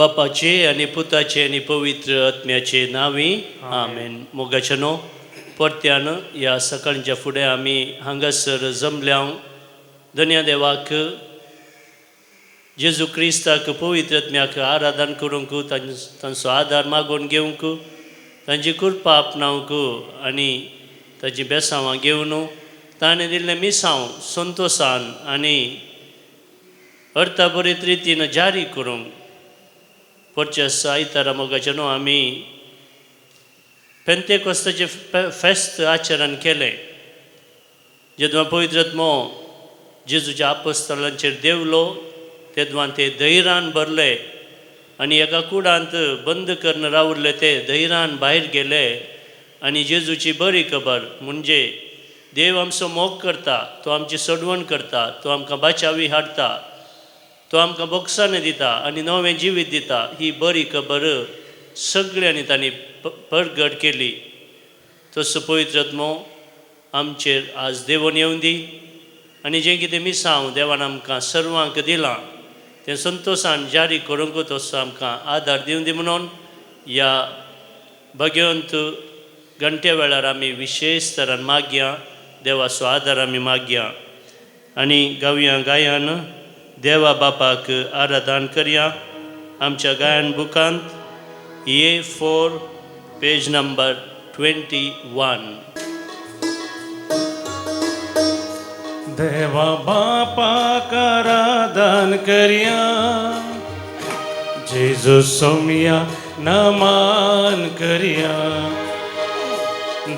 बापाचे आनी पुताचे आनी पवित्र आत्म्याचे नांवी आमेन. मोगाच्यानो, परत्यान ह्या सकाळच्या फुडें आमी हांगासर जमल्या. धन्या देवाक, जेजू क्रिस्ताक, पवित्र आत्म्याक आराधन करूंक, तांचो आदार मागून घेवंक, तांची कृपा आपणावंक आनी ताची बेसांवां घेवन ताणें दिल्लें मिसांव संतोशान आनी अर्थाभरीत रितीन जारी करूंक. परच्या आयतारा, मोगाच्या न्हू, आमी पेंतेकोस्ताचें फेस्त आचरण केलें, जेदवां पवित्र आत्मो जेजूच्या आपोस्तलांचेर देंवलो तेदवां ते धैर्यान भरले आनी एका कुडांत बंद करून रावल्ले ते धैर्यान भायर गेले आनी जेजूची बरी खबर, म्हणजे देव आमचो मोग करता, तो आमची सोडवण करता, तो आमकां बाचावी हाडटा, तो आमकां बोगसाणें दिता आनी नवें जिवीत दिता, ही बरी खबर सगळ्यांनी तांणी परगट केली. तसो पवित्र आत्मो आमचेर आज देवून येवं दी आनी जें कितें मिसांव देवान आमकां सर्वांक दिलां तें संतोशान जारी करूंक तसो आमकां आदार दिवं दी म्हणून ह्या भगवंत घंटे वेळार आमी विशेश तरान मागया. देवाचो आदार आमी मागया आनी गावया गायान देवा बापाक आराधन करया. आमच्या गायन बुकांत A4, page number 21. देवा बापाक आराधन करया, जेजू सोमया नमान करया.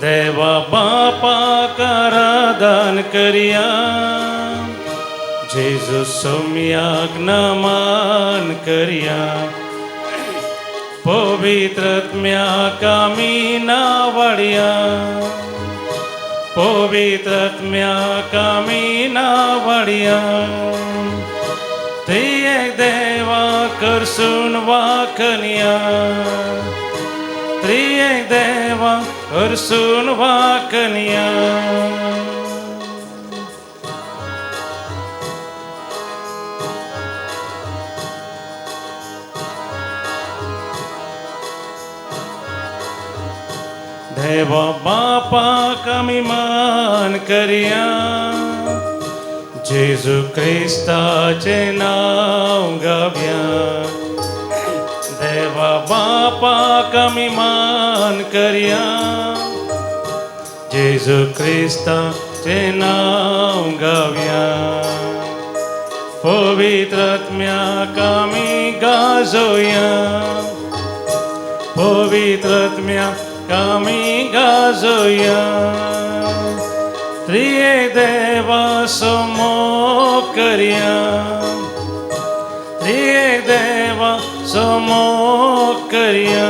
देवा बापाक आराधन करया, जेजू सोमयाक नमान करया. पवित्र आत्म्याक आमी नावाडया, पवित्र आत्म्याक आमी नावाडया. त्रियेक देवा करसून वाखनिया, त्रियेक देवा करसून वाखनिया. देवा बापाक आमी मान करया, जेजू क्रिस्ताचें नांव गावया. देवा बापाक आमी मान करया, जेजू क्रिस्ताचें नांव गावया. पवित्र आत्म्याक आमी गाजोया, पवित्र आत्म्याक आमी गाजोया. त्रियेक देवा सोमो करया, त्रियेक देवा सोमो करया.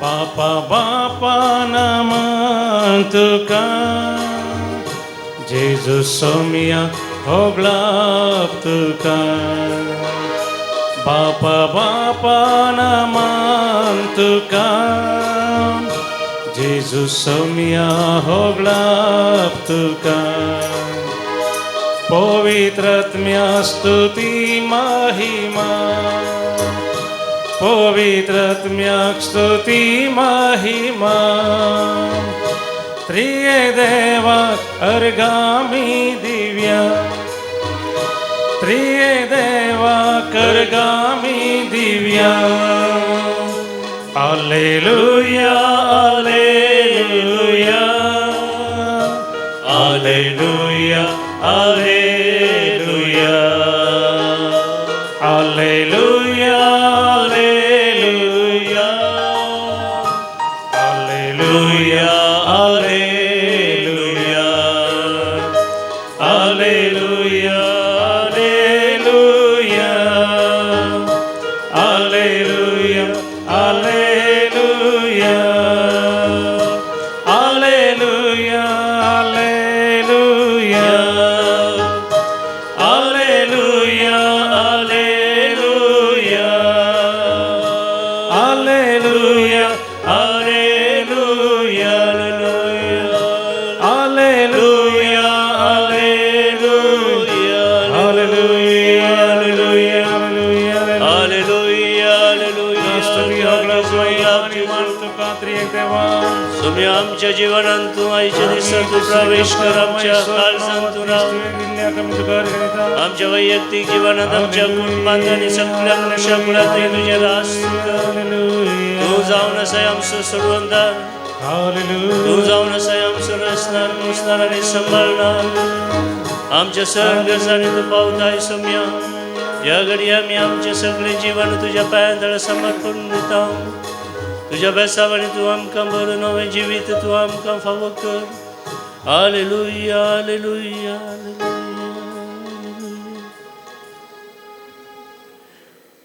बापा बापा नमन तुका, जेजू सोमया होगळाप तुका. बापा बापा नमन तुका, जेजू सोमया होगळाप तुका. पवित्र आत्म्या स्तुती महिमा, पवित्र आत्म्याक स्तुती महिमा. त्रिये देवाक अर्गामी दिव्या, त्रिये देवाक अर्गामी Divya. Alleluia, alleluia, alleluia, alleluia, alleluia, alleluia, alleluia, alleluia, alleluia, alleluia, alleluia, alleluia, alleluia, alleluia. तुमी आमच्या जिवनांत तूं आयच्या दिसा तूं प्रवेश कर, आमच्या काळजांत तूं राव. आमच्या वैयक्तीक जिवनांत, आमच्या कुटुंबांत आनी सगळ्या मनशा कुळांत तुजें रास कर. तूं जावन आसाय आमचो सोडवणदार, तूं जावन आसाय आमचो रचणार, पोसणार आनी सांबाळणार. आमच्या सगळ्या तूं पावताय सोम्या. ह्या घडये आमी आमचें सगळें जिवन तुज्या पांयां तळा समर्पण दिता. तुज्या बेसावानी तूं आमकां बरें नवें जिवीत तूं आमकां फावो कर. Hallelujah, hallelujah, hallelujah.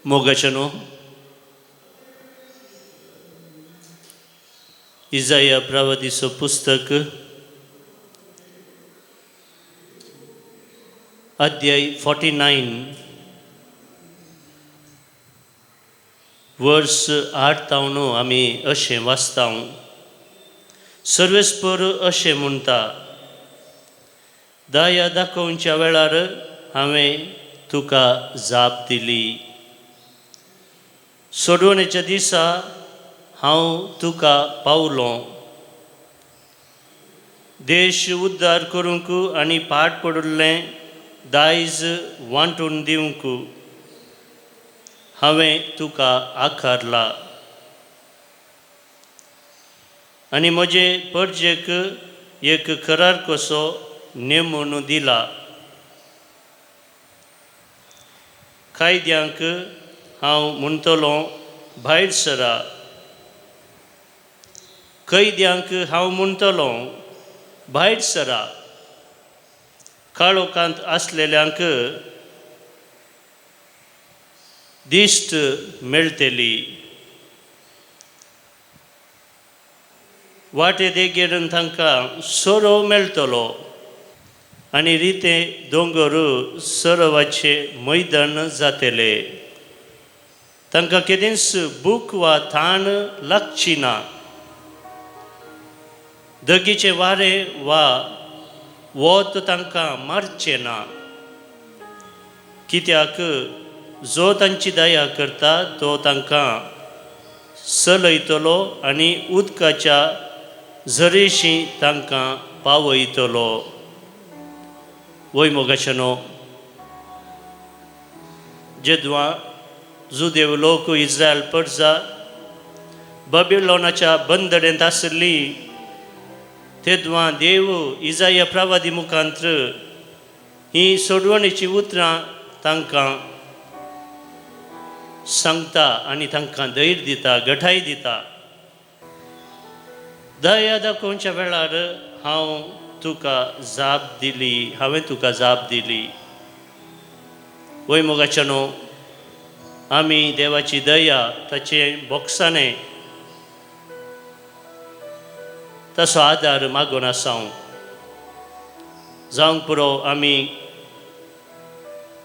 मोगाचें न्हू, इजाया प्रवादीचो पुस्तक अध्याय 49 वर्स 8 तावन आमी अशें वाचता. सर्वेस्पर अशें म्हणटा, दया दाखोवच्या वेळार हांवें तुका जाप दिली, सोडवणेच्या दिसा हांव तुका पावलो. देश उद्धार करूंक आनी पाट पडिल्लें दायज वांटून दिवंक हांवें तुका आकारला आनी म्हजे परजेक एक करार कसो नेमून दिला. कायद्यांक हांव म्हणटलो भायर सरा, कैद्यांक हांव म्हणटलो भायर सरा, काळोखांत आसलेल्यांक दिश्ट मेळटली. वाटे देगेर तांकां सोरो मेळटलो आनी रिते दोंगर सरोवाचे मैदान जातले. तांकां केदींच भूक वा ताण लागची ना. दगीचें वारें वा वत तांकां मारचें ना, कित्याक जो तांची दया करता तो तांकां सलयतलो आनी उदकाच्या झरेशी तांकां पावयतलो. वय मोगाचेनो, जेदवा जुदेव लोक इस्रायल परजा बाबिलोनाच्या बंदडेंत आशिल्ली, तेदवा देव इजाया प्रवादी मुखांत्र ही सोडवणेची उतरां तांकां सांगता आनी तांकां धैर्य दिता, गठाय दिता. दया दाखोवच्या वेळार हांव तुका जाप दिली, हांवें तुका जाप दिली. वय मोगाचें न्हू, आमी देवाची दया ताचे बोक्साने ताचो आदार मागून आसा. जावंक पुरो आमी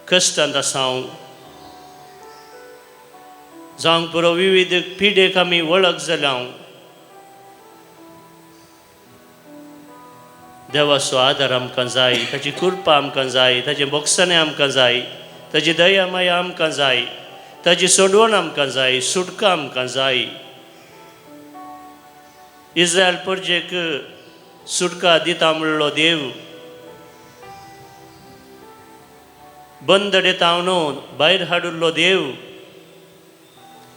कश्टांत आसा, जावंक पुरो विविध पिडेक आमी वळख जाल्या. देवाचो आदार आमकां जाय, ताची कृपा आमकां जाय, ताचें बोक्साणें आमकां जाय, ताची दया माया आमकां जाय, ताची सोडवण आमकां जाय, सुटका आमकां जाय. इस्रायल परजेक सुटका दिता म्हणलो देव, बंदडे तावन भायर हाडिल्लो देव,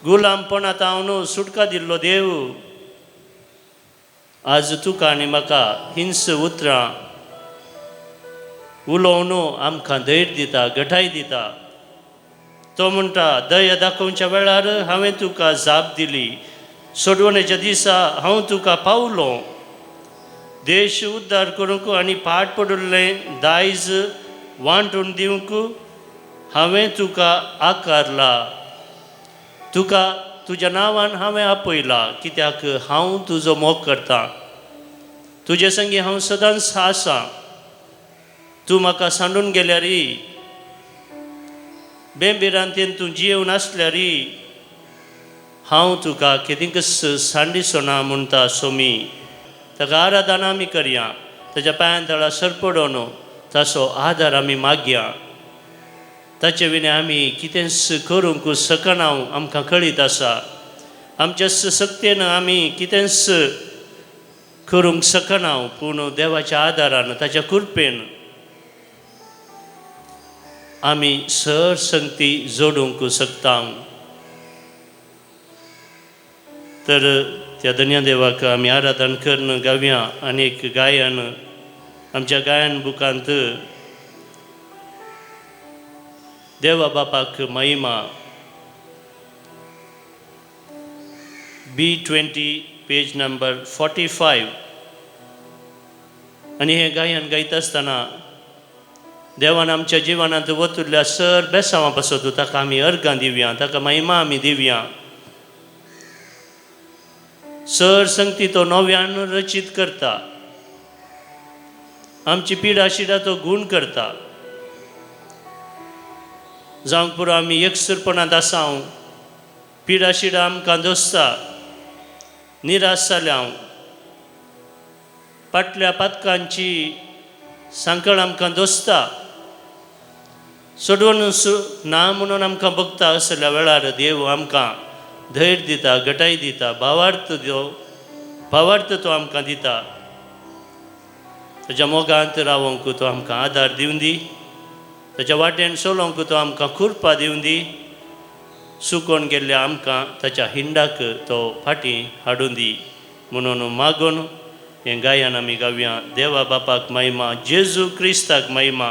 गुलामपणा तावन सुटका दिल्लो देव, आज तुका आनी म्हाका हिंस उतरां उलोवन आमकां धैर्य दिता, गठाय दिता. तो म्हणटा, दया दाखोवच्या वेळार हांवें तुका जाप दिली, सोडवणेच्या दिसा हांव तुका पावलो. देश उद्धार करूंक आनी पाट पडिल्लें दायज वांटून दिवंक हांवें तुका आकारला. तुका तुज्या नांवान हांवें आपयला, कित्याक हांव तुजो मोग करतां, तुजे संगी हांव सदांच आसा. तूं म्हाका सांडून गेल्यार, बेंबिरांतेन तूं जियेवन आसल्यार, हांव तुका केदींकच सांडिचो ना म्हणटा सोमी. ताका आराधना आमी करया, ताच्या पांयां तळा सरपडोन ताचो आदार आमी मागया. ताचे विणे आमी कितेंच करूंक शकना, आमकां कळीत आसा. आमच्या शक्तेन आमी कितेंच करूंक शकना, पूण देवाच्या आदारान ताच्या कृपेन आमी सर संगती जोडूंक शकता. तर त्या धन्या देवाक आमी आराधन करून गावया आनी एक गायन आमच्या गायन बुकांत देवा बापाक महिमा B20 page number 45. आनी हें गायन गायता आसतना देवान आमच्या जिवनांत वतुल्ल्या सर बेसांवां पासत ताका आमी अर्गां दिवया, ताका महिमा आमी दिवया. सर संगती तो नव्यान रचीत करता, आमची पिडा शिडा तो गूण करता. जावंक पुरो आमी एकसुरपणांत आसाव, पिडा शिडा आमकां दोसता, निराश जाल्या हांव, फाटल्या पातकांची सांकळ आमकां दोसता, सोडून ना म्हणून आमकां भोगता. असल्या वेळार देव आमकां धैर्य दिता, घटाय दिता, भावार्थ देव भावार्थ तो आमकां दिता. ताच्या मोगांत रावंक तो आमकां आदार दिवन दी, ताच्या वाटेन चलोवंक तो आमकां कृपा दिवन दी. सुकोन गेल्ल्या आमकां ताच्या हिंडाक तो फाटीं हाडून दी म्हणून मागून हें गायन आमी गावया. देवा बापाक महिमा, जेजू क्रिस्ताक महिमा,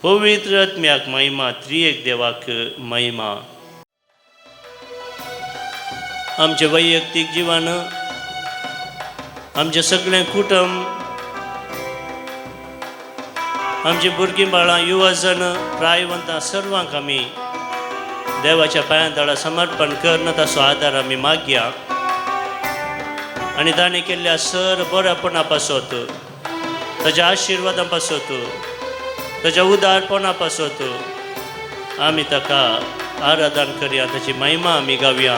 पवित्र आत्म्याक महिमा, त्रिएक देवाक महिमा. आमचें वैयक्तीक जिवन, आमचें सगळें कुटुंब, आमची भुरगीं बाळां, युवजन, प्रायवंतां सर्वांक आमी देवाच्या पांयां तळा समर्पण करून ताचो आदार आमी मागया आनी ताणें केल्ल्या सर बऱ्यापणा पासत, ताच्या आशिर्वादां पासत, ताच्या उदारपणा पासत आमी ताका आराधन करया, ताची महिमा आमी गावया.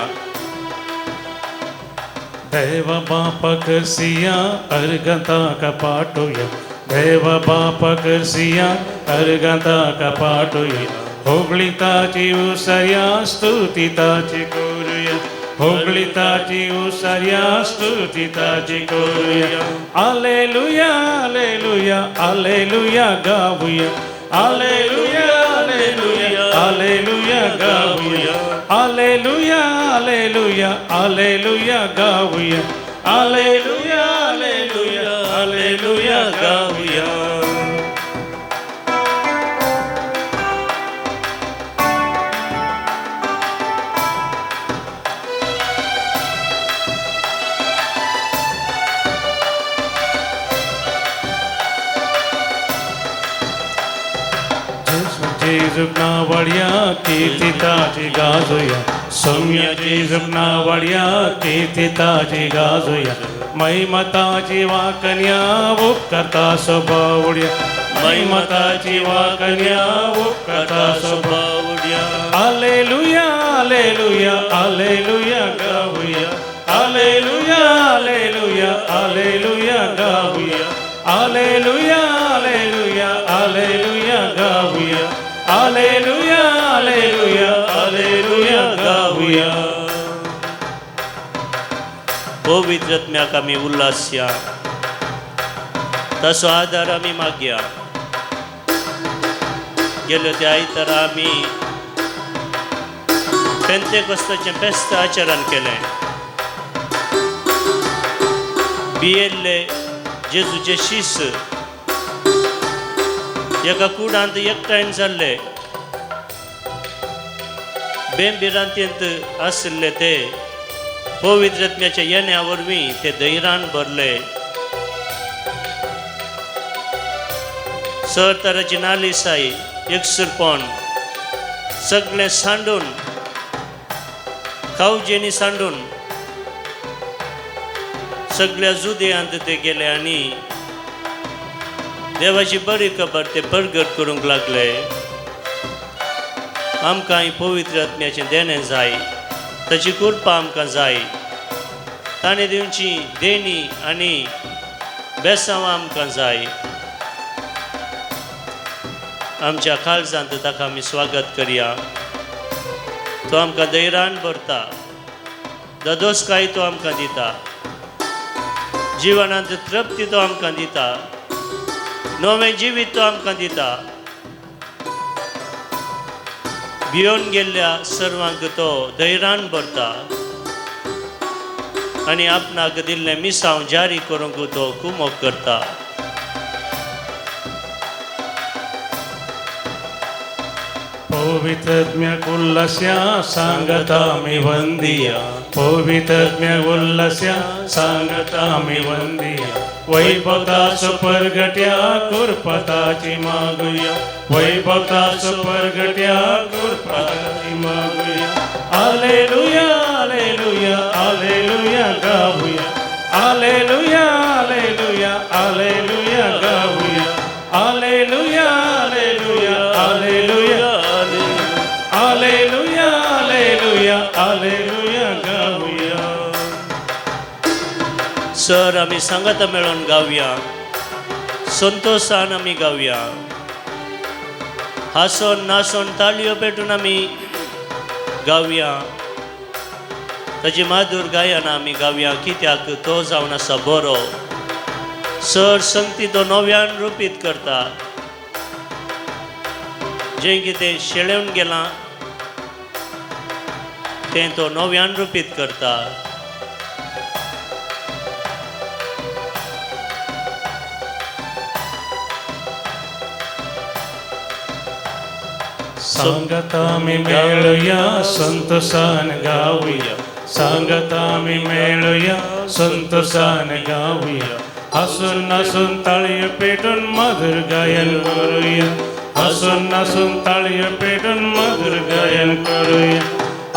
देव बापा करसिया अर्गता कपाटोया, देव बापा करसिया अर्गता कपाटोया, होगळिताची उसर्या स्तुती ताची करूया, होगळिताची उसर्या स्तुती ताची करूया. आलेलुया आलेलुया आलेलुया गावूया, आलेलुया आलेलुया आलेलुया गावूया, आलेलुया आलेलुया आलेलुया गावूया, आलेलुया आलेलुया आलेलुया गावूया. जेजूक नावड्या कीर्ती ताची गाजोया, सौम्य जेजूक नावड्या कीर्ती ताची गाजोया, महिमा ताची वाकन्या उपकर्ता स्वभावड्या, महिमा ताची वाकन्या उपकर्ता स्वभावड्या. आलेलुया आलेलुया आलेलुया गावूया, आलेलुया आलेलुया आलेलुया गावूया, आलेलुया आलेलुया आलेलुया गावूया, आलेलुया आलेलुया आलेलुया गावूया. पवित्र आत्म्याक आमी उल्हासया, ताचो आदार आमी मागया. गेल्यो त्या आयतारा आमी पेंतेकोस्ताचें फेस्त आचरण केलें. भियेल्ले जेजूचे शीस एका कुडांत एकठांय जाल्ले, बेंबिरांतेंत आशिल्ले ते पवित्र आत्म्याच्या येण्या वरवीं ते धैर्यान भरले. सर तराची नालिसाय, एकसुरपण सगळें सांडून, कावजेनी सांडून सगळ्या जुदयांत ते गेले आनी देवाची बरी खबर ते परगट करूंक लागले. आमकां पवित्र आत्म्याचें देणें जाय, ताची कृपा आमकां जाय. ताणें दिवची देणी आनी बेसांवां आमकां जाय. आमच्या काळजांत ताका आमी स्वागत करया. तो आमकां धैर्यान भरता, ददोसकाय तो आमकां दिता. जिवनांत तृप्ती तो आमकां दिता, नवें जिवीत तो आमकां दिता. भियोन गेल्ल्या सर्वांक तो धैर्यान भरता आनी आपणाक दिल्लें मिसांव जारी करूंक तो कुमोक करता. पवित्रज्ञ उल्लस्या सांगता मी वंदिया, पवित्रज्ञ उल्लस्या सांगता मी वंदिया. वैभवतास परगट्या कृपताची मागुया, वैभवतास परगट्या कृपताची मागुया. आलेलुया आलेलुया आलेलुया गाऊया, आलेलुया आलेलुया आलेलुया गाऊया, आलेलुया आलेलुया आलेलुया आलेलुया आलेलुया आलेलुया गाऊया. सर आमी सांगाता मेळोन गावया, संतोशान आमी गावया, हांसोन नासोन ताळयो पेटून आमी गावया, ताजी माधूर गायन आमी गावया, कित्याक तो जावन आसा बरो. सर संगती तो नव्यान रुपीत करता, जें कितें शेळेवन गेलां तें तो नव्यान रुपीत करता. सांगता मी मेळुया संतोषान गाऊया, सांगता मी मेळुया संतोषान गाऊया. हसून नासून ताळयो पेटून मधुर गायन करूया, हसून नासून ताळयो पेटून मधुर गायन करूया.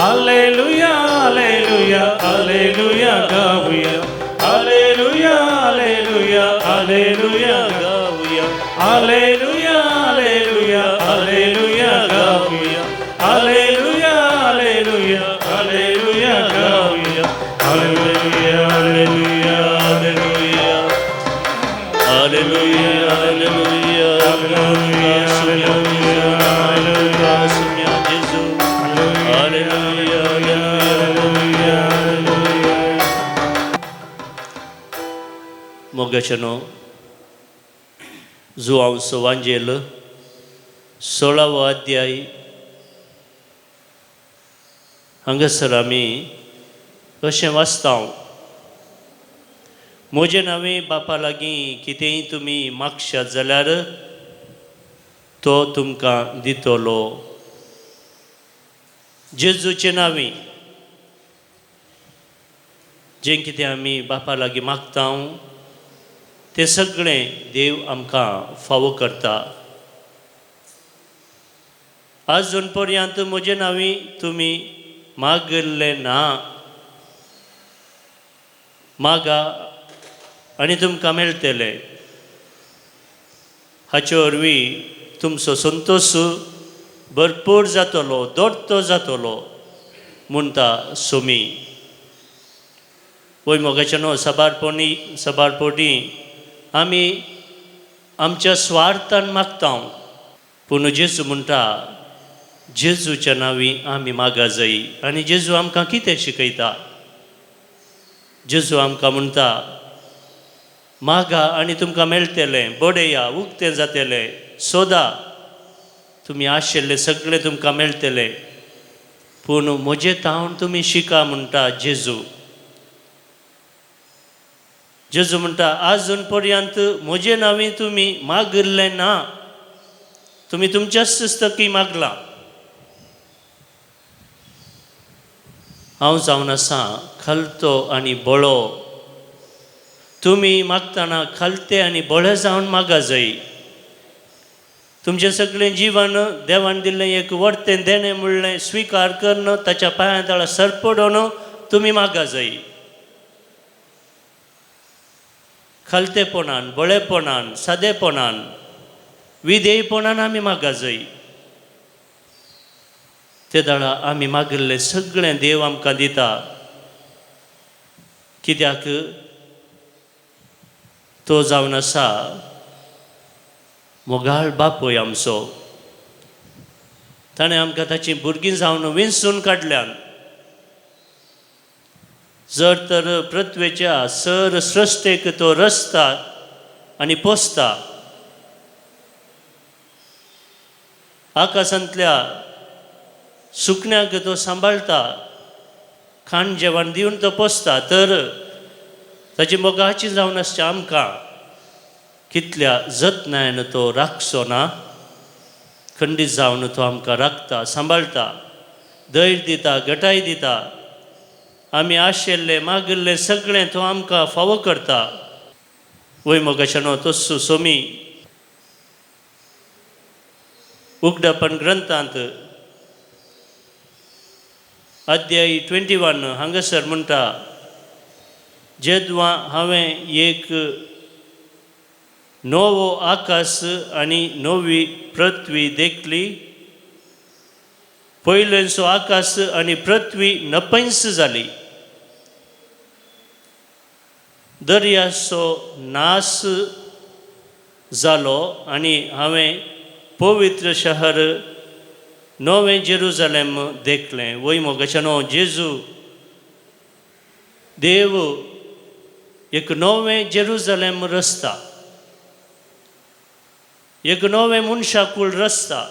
आलेलुया आलेलुया आलेलुया गाऊया, आलेलुया आलेलुया आलेलुया गाऊया, आलेलुया आलेलुया आलेलुया गाऊया, आलेलुया आलेलुया आलेलुया गाऊया, आलेलुया आलेलुया आलेलुया आलेलुया आलेलुया आलेलुया आलेलुया आलेलुया आसुया जेजू, आलेलुया आलेलुया आलेलुया. मोगाचें न्हू जुआंव वांजेल 16वो अध्याय हांगासर आमी अशें वाचता, म्हजें नांवें बापा लागीं कितेंय तुमी मागशात जाल्यार तो तुमकां दितलो. जेजूचें नांवें जें कितें आमी बापा लागीं मागता तें सगळें देव आमकां फावो करता. आजून पर्यंत म्हजें नांवें तुमी मागिल्लें ना, मागा आनी तुमकां मेळटलें. हाचे वरवीं तुमचो संतोश भरपूर जातलो, दोडतो जातलो म्हणटा सोमी. वय मोगाचें न्हू सबारपणी सबारपोटी आमी आमच्या स्वार्थान मागता, पूण जेजू म्हणटा जेजूच्या नांवी आमी मागा जाय. आनी जेजू आमकां कितें शिकयता? जेजू आमकां म्हणटा मागा आनी तुमकां मेळटलें, बडया उक्तें जातलें, सोदा तुमी आशिल्लें सगळें तुमकां मेळटलें, पूण म्हजें तावन तुमी शिका म्हणटा जेजू. जेजू म्हणटा आजून पर्यंत म्हजें नांवें तुमी मागिल्लें ना, तुमी तुमच्याच पुस्तकी मागलां. हांव जावन आसा खलतो आनी बळो, तुमी मागतना खलते आनी बळे जावन मागा जाय. तुमचें सगळें जिवन देवान दिल्लें एक वर्तें देणें म्हणलें स्विकार करून ताच्या पांयां तळा सरपडोवन तुमी मागा जाय. खलतेपणान, बळेपणान, सादेपणान, विधेयपणान आमी मागा जाय. ते दाळा आमी मागिल्लें सगळें देव आमकां दिता, कित्याक तो जावन आसा मोगाळ बापूय आमचो. ताणें आमकां ताचीं भुरगीं जावन विंचून काडल्यान. जर तर पृथ्वेच्या सर सृश्टेक तो रचता आनी पोसता, आकाशांतल्या सुकण्याक तो सांबाळटा, खाण जेवण दिवन तो पोसता, तर ताची मोगाची जावन आसच्या आमकां कितल्या जतनायन तो राखचो ना. खंडीत जावन तो आमकां राखता, सांबाळटा, धैर्य दिता, घटाय दिता. आमी आशिल्लें मागिल्लें सगळें तो आमकां फावो करता. वय मोगाच्यानो तस्सो सोमी उगडापण ग्रंथांत अध्याय 21 हांगासर म्हणटा, जेदवा हांवें एक नवो आकाश आनी नवी पृथ्वी देखली, पयलेंचो आकाश आनी पृथ्वी नपैंस जाली, दर्याचो नाश जालो आनी हांवें पवित्र शहर नवें जेरुजलेम देखलें. वय मोगाच्यानो जेजू देव एक नवें जेरुजलेम रचता, एक नवें मनशाकूळ रचता.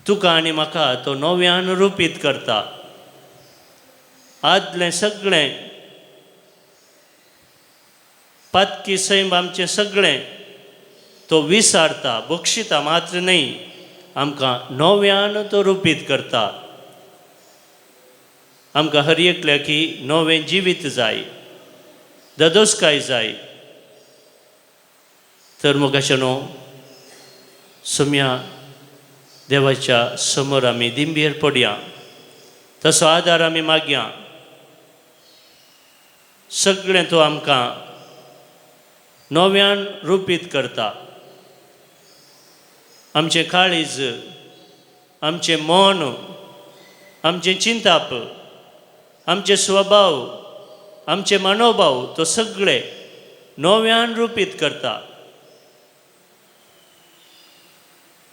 तुका आनी म्हाका तो नव्यान रुपीत करता. आदलें सगळें पातकी सैम आमचें सगळें तो विसारता, बक्षिता मात्र न्हय, आमकां नव्यान तो रुपीत करता. आमकां हर एकल्याकी नवें जिवीत जाय, ददोसकाय जाय. तर मोगाच्यानो सोम्या देवाच्या समोर आमी दिंबेर पडया, तसो आदार आमी मागया. सगळें तो आमकां नव्यान रुपीत करता. आमचें काळीज, आमचें मन, आमचें चिंताप, आमचे स्वभाव, आमचे मनोभाव तो सगळे नव्यान रुपीत करता.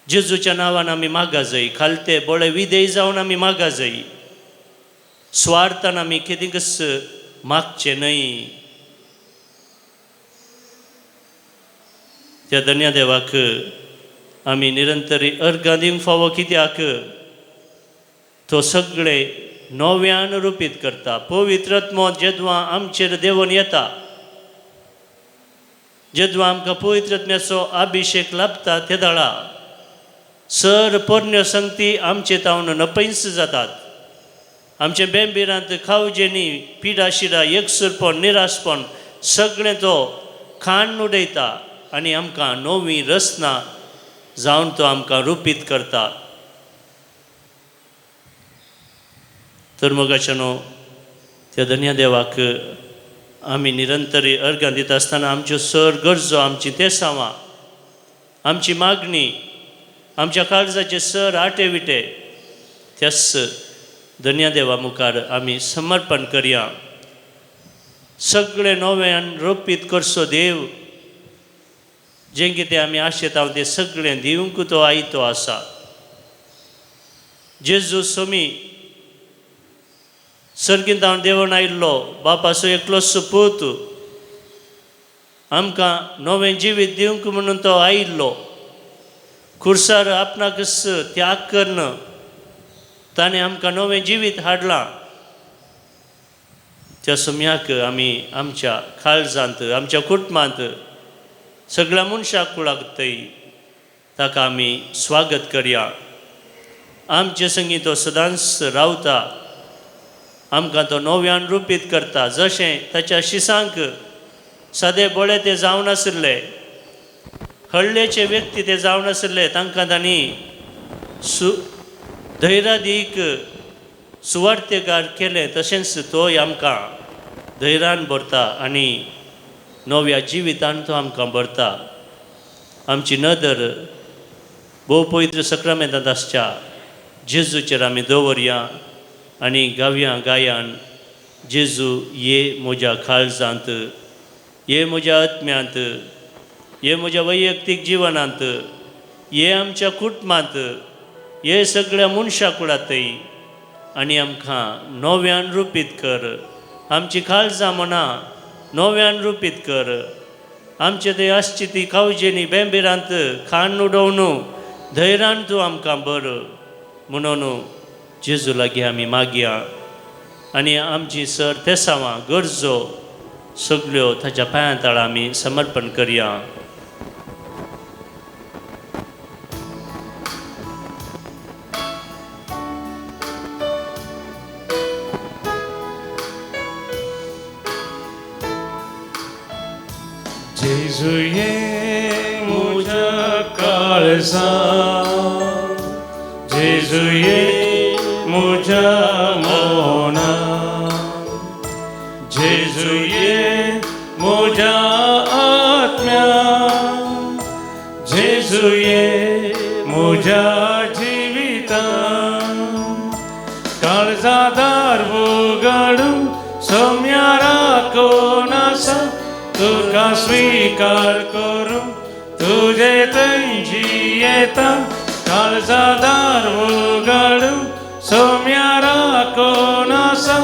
जेजूच्या नांवान आमी मागा जाय, खालते बळे विधेय जावन आमी मागा जाय. स्वार्थान आमी कितेंकच मागचें न्हय. त्या धन्या देवाक आमी निरंतरी अर्गां दिवंक फावो, कित्याक तो सगळे नव्यान रुपीत करता. पवित्र आत्मो जेदवा आमचेर देंवन येता, जेदवा आमकां पवित्र आत्म्याचो अभिशेक लाभता, ते दळा सर पोरण्यो संगती आमचे तावन नपैंस जातात. आमचे बेंबिरांत खावजेनी पिडा शिडा एकसुरपण निराशपण सगळें तो खाण उडयता आनी आमकां नवी रचना जावन तो आमकां रुपीत करता. तर मोगाच्यानो त्या धन्या देवाक आमी निरंतरी अर्गां दिता आसतना आमच्यो सर गरजो, आमची तेसांवां, आमची मागणी, आमच्या काळजाचे सर आटे विटे त्याच धन्या देवा मुखार आमी समर्पण करया. सगळे नव्यान रोपीत करचो देव, जें कितें आमी आशेता तें सगळें दिवंक तो आयतो आसा. जेजू सोमी सर्गींत हांव देवून आयिल्लो बापाचो एकलोच पूत, आमकां नवें जिवीत दिवंक म्हणून तो आयिल्लो. खुर्सार आपणाकच त्याग करून ताणें आमकां नवें जिवीत हाडलां. त्या सोम्याक आमी आमच्या काळजांत, आमच्या कुटुंबांत, सगळ्या मनशाक कुळाक थंय ताका आमी स्वागत करया. आमचे संगी तो सदांच रावता, आमकां तो नव्यान रुपीत करता. जशें ताच्या शिसांक सादे बळे ते जावन आशिल्ले, हळ्ळेचे व्यक्ती ते जावन आशिल्ले, तांकां तांणी धैर्यादीक सुवार्थेगार केलें, तशेंच तोय आमकां धैर्यान भरता आनी नव्या जिवितान तो आमकां भरता. आमची नदर भोव पवित्र सक्रामेंतांत आसच्या जेजूचेर आमी दवरया आनी गावया गायान, जेजू ये म्हज्या काळजांत, ये म्हज्या आत्म्यांत, ये म्हज्या वैयक्तीक जिवनांत, ये आमच्या कुटुंबांत, ये सगळ्या मनशा कुळांतय आनी आमकां नव्यान रुपीत कर. आमची काळजां मनां नव्यान रुपीत कर. आमचे थंय आसची ती कावजेनी बेंबिरांत खाण उडोवन धैर्यान तूं आमकां बर म्हणून जेजू लागीं आमी मागया आनी आमची सर तेसांवां गरजो सगल्यो ताच्या पांयां तळा आमी समर्पण करया. जेजू ये म्हज्या काळजा, जेजू ये म्हज्या मना, जेजू ये म्हज्या आत्म्या, जेजू ये म्हज्या जिविता. काळजादार उगडून सोम्या राखून आसा, तुका स्वीकार करूं तुजे थंय येता. काळजादार उगडून सोम्या राखून आसा,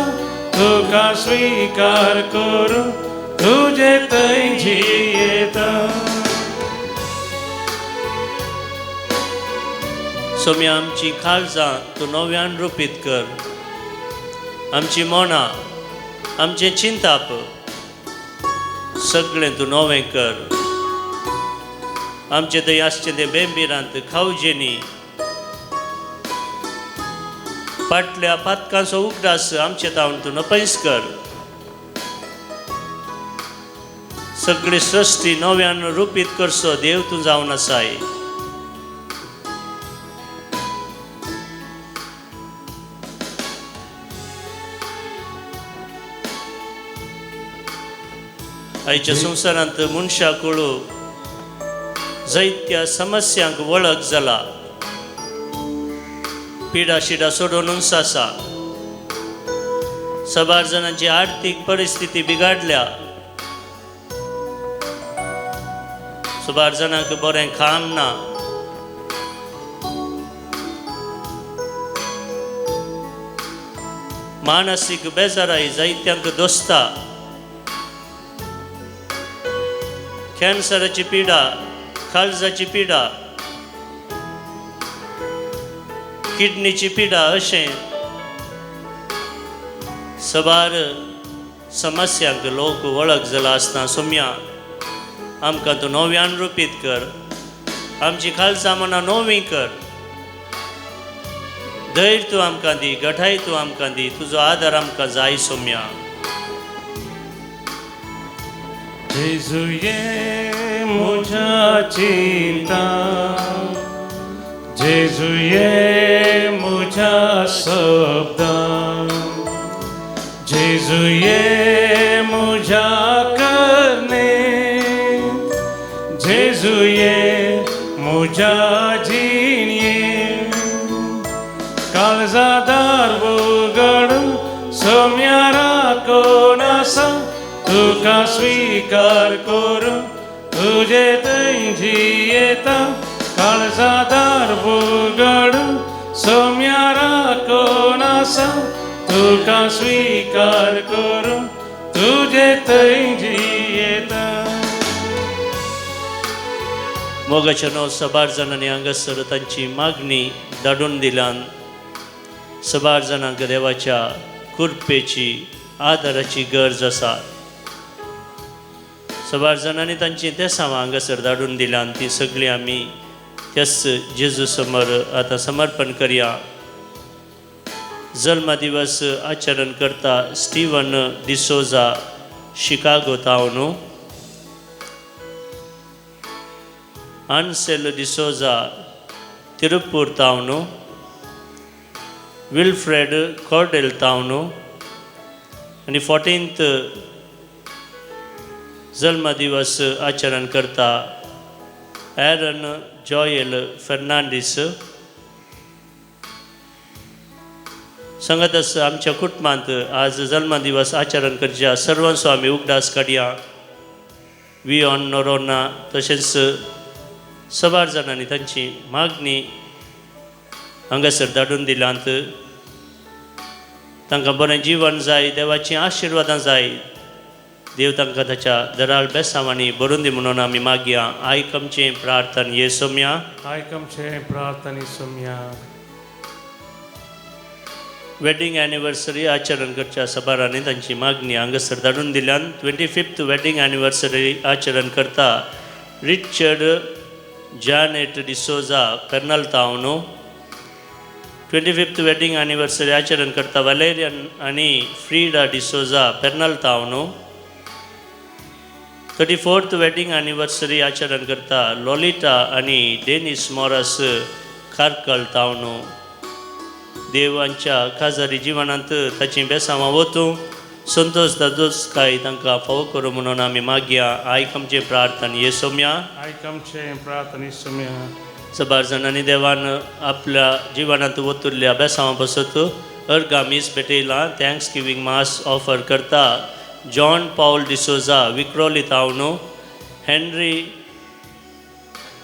तुका स्वीकार करूं तुजे थंय येता. सोम्या आमची काळजां तूं नव्यान रुपीत कर. आमची मनां, आमचें चिंताप सगळें तूं नवें कर. आमचें थंय आसचें तें बेंबिरांत खावजेनी फाटल्या पातकांचो उगडास आमचे तावन तूं नपयस कर. सगळी सृश्टी नव्यान रुपीत करचो देव तूं जावन आसाय. आयच्या संवसारांत मनशा कुळू जायत्या समस्यांक वळख जाला. पिडा शिडा सोडून आसा. सबार जाणांची आर्थीक परिस्थिती बिगाडल्या. सुबार जाणांक बरें काम ना. मानसीक बेजाराय जायत्यांक दोसता. कॅन्सराची पिडा, काळजाची पिडा, किडनीची पिडा अशें सबार समस्यांक लोक वळख जाला आसतना सोम्या आमकां तूं नव्यान रुपीत कर. आमची काळजां मनां नवी कर. धैर्य तूं आमकां दी, गठाय तूं आमकां दी, तुजो आदार आमकां जाय सोम्या. जेजू ये म्हज्या चिंता, जेजू ये म्हज्या शब्दा, जेजू ये म्हज्या करणे, जेजू ये म्हज्या जिणये. काळजादार उगडून सोम्या राखून आसा, तुका स्वीकार करूं तुजे थंय येता. काळजादार उगडून सोम्या राखून आसा, तुका स्वीकार करूं तुजे थंय येता. मोगाच्या नांव सबार जाणांनी हांगासर तांची मागणी धाडून दिल्यान सबार जाणांक देवाच्या कृपेची आदाराची गरज आसा. सबार जाणांनी तांची तेसांवां हांगासर धाडून दिल्यान ती सगळीं आमी त्याच जेजू समोर आतां समर्पण करया. जल्म दिवस आचरण करता स्टीवन डिसोजा, शिकागो तावन. आन्सेल डिसोजा, तिरुपूर तावन. विल्फ्रेड कॉर्डेल तावन. आनी 14th जल्म दिवस आचरण करता एरन जॉयल फेर्नांडीस. संगतच आमच्या कुटुंबांत आज जल्म दिवस आचरण करच्या सर्वांचो आमी उगडास काडया. विऑन नोरोना तशेंच सबार जाणांनी तांची मागणी हांगासर धाडून दिल्यांत. तांकां बरें जीवन जाय, देवाचीं आशिर्वादां जाय. देव तांकां ताच्या दराळ बेसांवांनी भरून दी म्हणून आमी मागया. आयक आमचें प्रार्थन ये सोम्या. आयक आमचें प्रार्थना सोम्या. वेडिंग एनिवर्सरी आचरण करच्या सभारांनी तांची मागणी हांगासर धाडून दिल्यान. 25th wedding anniversary आचरण करता रिचर्ड जॅनेट डिसोजा, पेर्नल तावनो. 25th wedding anniversary आचरण करता वॅलेरियन आनी फ्रीडा डिसोजा, पेर्नल तावनो. 34th wedding anniversary आचरण करता लॉलिटा आनी डेनिस मॉरस, कार्कल तावनो. देवांच्या काजारी जिवनांत ताचीं बेसांवां वतूं, संतोश दादोसकाय तांकां फावो करूं म्हणून आमी मागया. आयक आमचें प्रार्थना ये सोम्या. आयक आमचें प्रार्थना सोम्या. सबार जाणांनी देवान आपल्या जिवनांत वतुल्ल्या बेसांवां पासत अर्गा मीस भेटयलां. Thanks giving मास ऑफर करता जॉन पावल डिसोजा, विक्रोली तावनो. हेनरी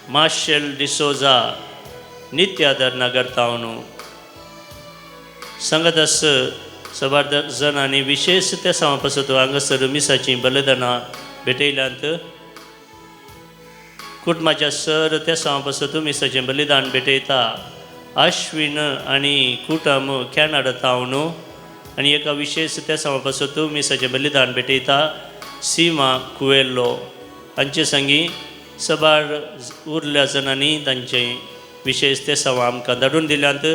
मार्शल डिसोजा, नित्यादर नगर तावनो. संगत सबार जाणांनी विशेश त्या सामा पासत हांगासर मिसाचीं बलिदानां भेटयल्यांत. कुटुंबाच्या सर त्या सामा पासत मिसाचें बलिदान भेटयता अश्विन आनी कुटुंब, कॅनडा तावन. आनी एका विशेश त्या सामा पासत मिसाचें बलिदान भेटयता सीमा कुवेल्लो. हांचे संगी सबार उरल्या जाणांनी तांचे विशेश ते सवा आमकां धाडून दिल्यांत.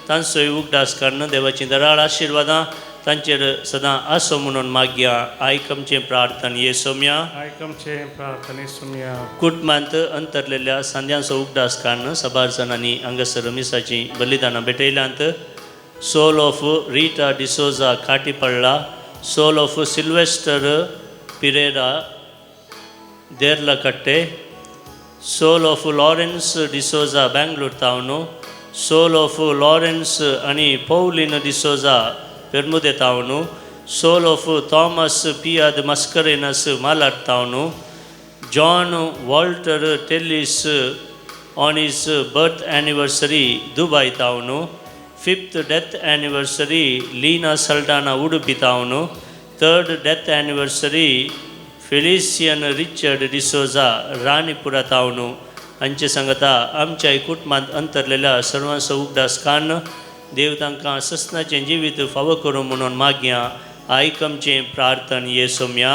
तांचोय उगडास काडून देवाचीं दराळ आशिर्वादां तांचेर सदां आसो म्हणून मागया. आयक आमचें प्रार्थन ये सोम्या. आयक आमचें प्रार्थना सोम्या. कुटुंबांत अंतरलेल्या सांद्यांचो उगडास काडून सबार जाणांनी हांगासर मिसाचीं बलिदानां भेटयल्यांत. Soul of Rita D'Souza, Katipalla. Soul of Sylvester Pereira, Deralakatte. Soul of Lawrence D'Souza, Bangalore तावनो. सोल ऑफ लॉरेन्स आनी पौलीन डिसोजा, पेरमुदे तावनो. सोल ऑफ थॉमस पियाद मस्करेनस, मालाड तावनो. John Walter Tellis on his birth anniversary, Dubai तावनो. Fifth death anniversary Leena Saldanha, Udupi तावनो. Third death anniversary Felician Richard D'Souza, Ranipura तावनो. हांचे सांगता आमच्या कुटुंबांत अंतरलेल्या सर्वांचो उगडास काडून देव तांकां सस्नाचें जिवीत फावो करूं म्हणून मागया. आयक आमचें प्रार्थन ये सोम्या.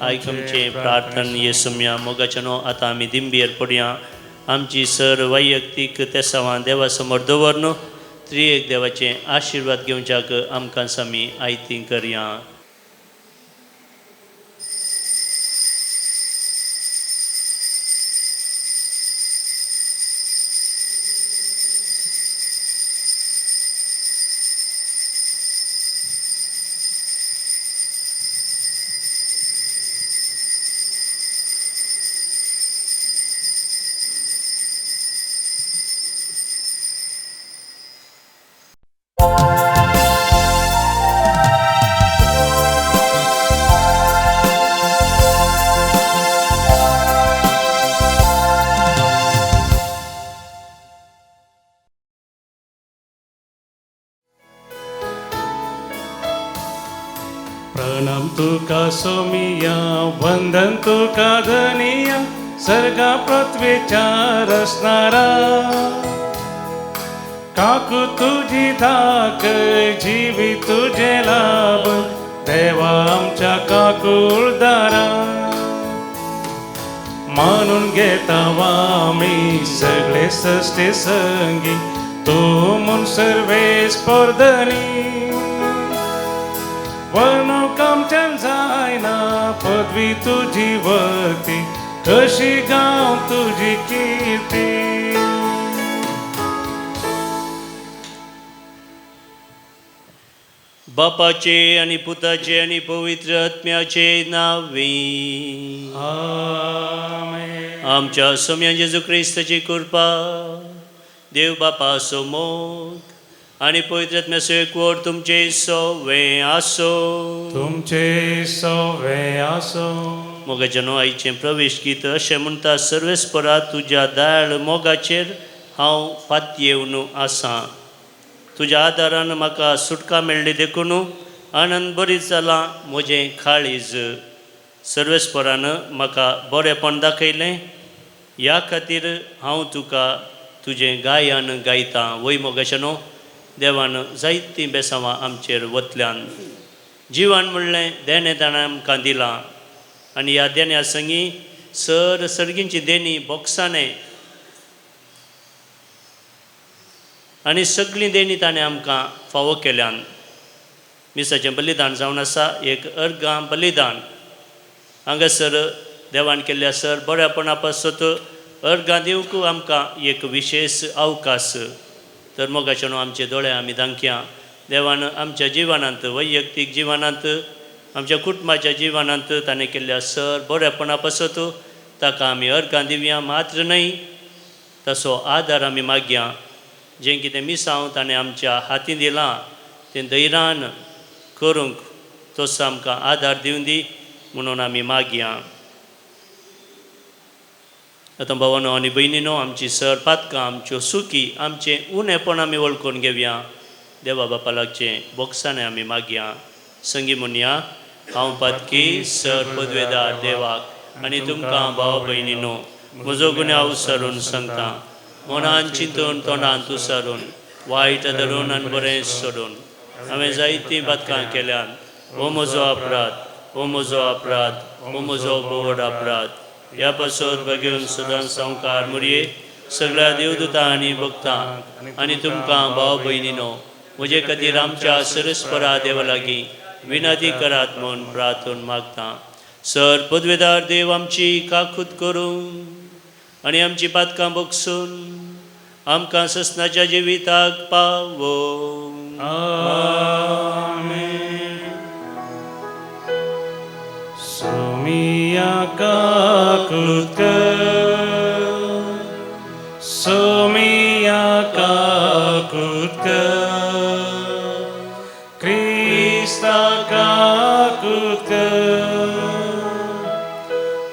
आयक आमचें प्रार्थन ये सोम्या. मोगाच्या न्हू, आतां आमी दिंबीर पडया. आमची सर वैयक्तीक तेसांवां देवा समोर दवर त्रिएक देवाचे आशिर्वाद घेवच्याक आमकां सामी आयती करया. प्रणाम तुका सोमिया, वंदन तुका धनिया, सर्गा पृथ्वीच्या रसणारा. काकू तुझी धाक, जीवी तुझे लाभ, देवा आमच्या काकुळदारा. मानून घेता आमी सगळे सष्टे संगी, तू म्हूण सर्वेस्पर धनी. वर्णूक आमच्यान जायना पदवी तुजी वती, कशी गांव तुजी किर्ती. बापाचे आनी पुताचे आनी पवित्र आत्म्याचे नांवे. आमेन. आमच्या सोम्या जेजू क्रिस्ताची कृपा, देव बापाचो मोग आनी पवित्र आत्म्याचो एकवट तुमचे सवे आसो. तुमचे सवे आसो. मोगाच्या न्हू, आयचें प्रवेश गीत अशें म्हणटा: सर्वेस्परा, तुज्या दयाळ मोगाचेर हांव पातयेवन आसा. तुज्या आदारान म्हाका सुटका मेळ्ळी देखून आनंद बरी जाला म्हजें काळीज. सर्वेस्परान म्हाका बरेंपण दाखयलें, ह्या खातीर हांव तुका तुजें गायन गायतां. वय मोगाशेनो, देवान जायतीं बेसांवां आमचेर वतल्यान. जिवन म्हणलें देणें ताणें आमकां दिलां आनी ह्या देण्या संगी सर सर्गींची देणी बोक्साणें आनी सगळीं देणी ताणें आमकां फावो केल्यान. मिसाचें बलिदान जावन आसा एक अर्गां बलिदान. हांगासर देवान केल्ल्या सर बऱ्यापणा पासत अर्गां दिवंक आमकां एक विशेश अवकाश. तर मोगाचे न्हू, आमचे दोळे आमी दांकया. देवान आमच्या जिवनांत, वैयक्तीक जिवनांत, आमच्या कुटुंबाच्या जिवनांत ताणें केल्ल्या सर बऱ्यापणा पासत ताका आमी अर्गां दिवया. मात्र न्हय, तसो आदार आमी मागया, जें कितें मिसांव ताणें आमच्या हातीं दिलां तें धैर्यान करूंक तसो आमकां आदार दिवं दी म्हणून आमी मागया. आतां भावानो आनी भयणीनो, आमची सर पातकां, आमच्यो सुकी, आमचें उणेपण आमी वळखून घेवया. देवा बापा लागचें बोगसाणें आमी मागया. संगी म्हणया, हांव पातकी सर पदवेदार देवाक आनी तुमकां भाव भयणीनो म्हजो गुन्यांव सरून सांगता. मनान चिंतून, तोंडान तुसारून, वायट धरून आनी बरें सोडून हांवें जायतीं पातकां केल्यान. हो म्हजो अपराध, हो म्हजो अपराध, हो म्हजो बोवड अपराध. ह्या पासत बगेवन सदां संवकार मुरये, सगळ्या देवदूतां आनी भक्तां आनी तुमकां भाव भयणीनो म्हजे खातीर आमच्या सरस्परा देवा लागीं विनंती करात म्हूण प्रार्थून मागता. सर पदवेदार देव आमची काकूत करूं आनी आमची पातकां बगसून आमकां ससनाच्या जिविताक पावो. आमेन. सोमिया काकूत कर, सोमिया काकूत कर, क्रिस्ता काकूत कर,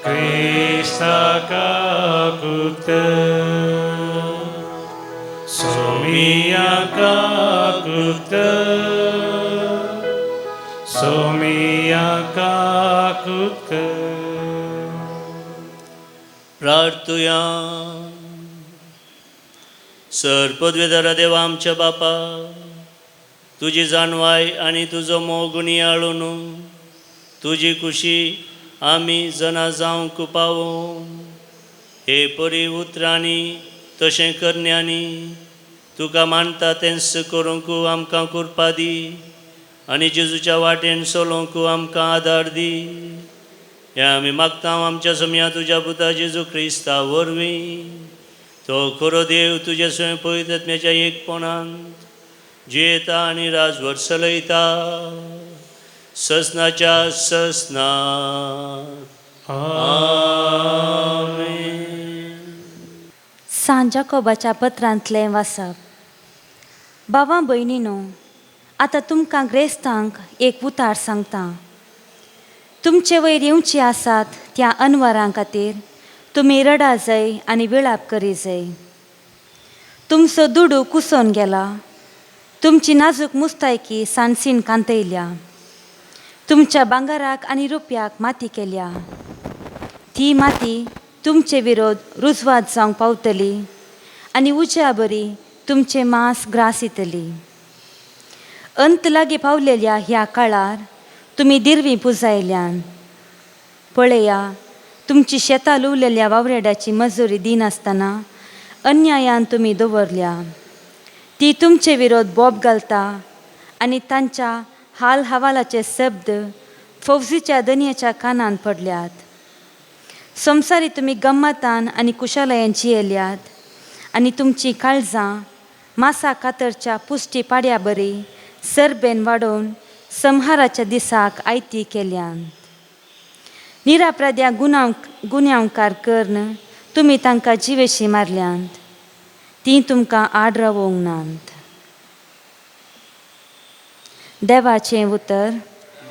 क्रिस्ता काकूत कर, सोमिया काकूत कर, सोमिया काकूत कर. प्रार्थुया. सर पदवेदारा देवा आमच्या बापा, तुजी जाणवाय आनी तुजो मोग नियाळून तुजी खुशी आमी जना जावंक पावो. हे परी उतरांनी तशें करण्यांनी तुका मानता तेंच करूंक आमकां कृपा दी आनी जेजूच्या वाटेन चलोवंक आमकां आदार दी. हें आमी मागता आमच्या समया तुज्या पुता जेजू क्रिस्ता वरवीं. तो खरो देव तुज्या स्वयं पवित्रत्म्याच्या एकपणान जियेता आनी राजवट चलयता ससनाच्या ससनात. आमेन. सांत जाकोबाच्या पत्रांतलें वाचप. भावां भयणीनो, आतां तुमकां ग्रेस्तांक एक उतार सांगता. तुमचे वयर येवची आसात त्या अनवरां खातीर तुमी रडा जाय आनी विळाप करी जाय. तुमचो दुडू कुसोन गेला, तुमची नाजूक मुस्तायकी सांडसीन कांतयल्या, तुमच्या भांगराक आनी रुपयाक माती केल्या. ती माती तुमचे विरोध रुजवात जावंक पावतली आनी उज्या बरी तुमचें मांस ग्रास येतली. अंत लागीं पावलेल्या ह्या काळार तुमी दिरवीं पुजायल्यान. पळया, तुमची शेतां लुवलेल्या वावरेड्याची मजुरी दिनासतना अन्यायान तुमी दवरल्या. ती तुमचे विरोध बोब घालता आनी तांच्या हाल हवालाचे शब्द फौजीच्या दनयाच्या कानान पडल्यात. संवसारी तुमी गम्मतान आनी कुशालयान जियेल्यात आनी तुमचीं काळजां मासा कातरच्या पुश्टी पाड्या बरी सरबेन वाडोवन संहाराच्या दिसाक आयती केल्यान. निरापराध्या गुन्यांव गुन्यांवकार करून तुमी तांकां जिवेशी मारल्यांत. तीं तुमकां आड रावोंक नात. देवाचें उतर.